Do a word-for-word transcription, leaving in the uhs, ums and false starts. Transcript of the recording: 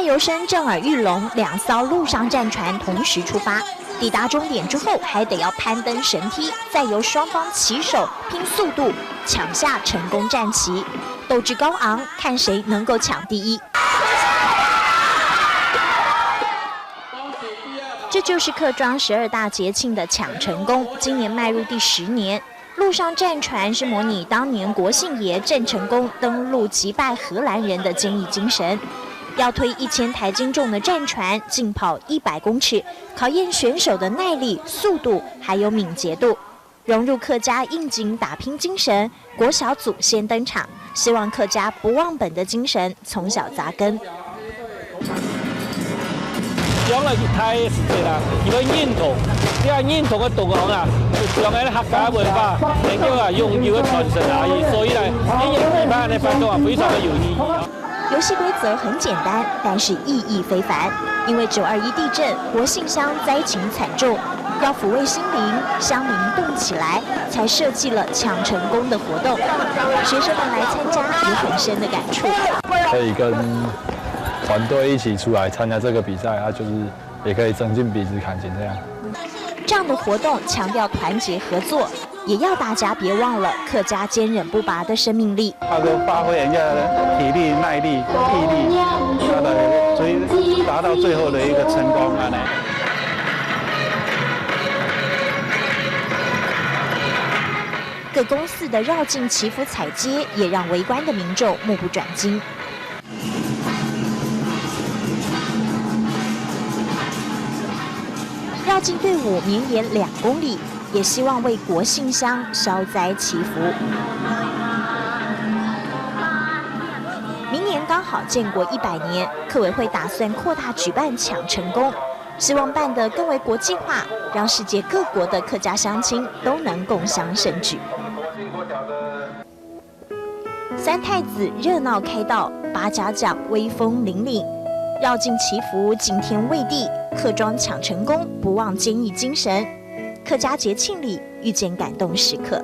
游生震耳欲聋，两艘陆上战船同时出发，抵达终点之后，还得要攀登绳梯，再由双方骑手拼速度抢下成功战旗，斗志高昂，看谁能够抢第一。这就是客庄十二大节庆的抢成功，今年迈入第十年。陆上战船是模拟当年国姓爷郑成功登陆击败荷兰人的坚毅精神，要推一千台斤重的战船，浸泡一百公尺，考验选手的耐力、速度还有敏捷度。融入客家应景打拼精神，国小组先登场，希望客家不忘本的精神从小扎根。將來佢大个時節啦，佢會認同，這認同个同學啦，就將个客家文化能夠啊永久个傳承下去，所以呢，今年舉辦个活動啊非常个有意義啊。游戏规则很简单，但是意义非凡。因为九二一地震，国姓乡灾情惨重，要抚慰心灵，乡民动起来，才设计了抢成功的活动。学生们来参加，有很深的感触。可以跟团队一起出来参加这个比赛，啊，就是也可以增进彼此感情这样。这样的活动强调团结合作，也要大家别忘了客家坚韧不拔的生命力。他说发挥人家的体力、耐力、毅力，啊，来追达到最后的一个成功啊呢。各公司的绕境祈福彩街也让围观的民众目不转睛。绕境队伍绵延两公里，也希望为国姓乡消灾祈福。明年刚好建国一百年，客委会打算扩大举办抢成功，希望办得更为国际化，让世界各国的客家乡亲都能共襄盛举。三太子热闹开道，八家将威风凛凛，绕境祈福，惊天畏地，客庄抢成功，不忘坚毅精神。客家节庆里遇见感动时刻。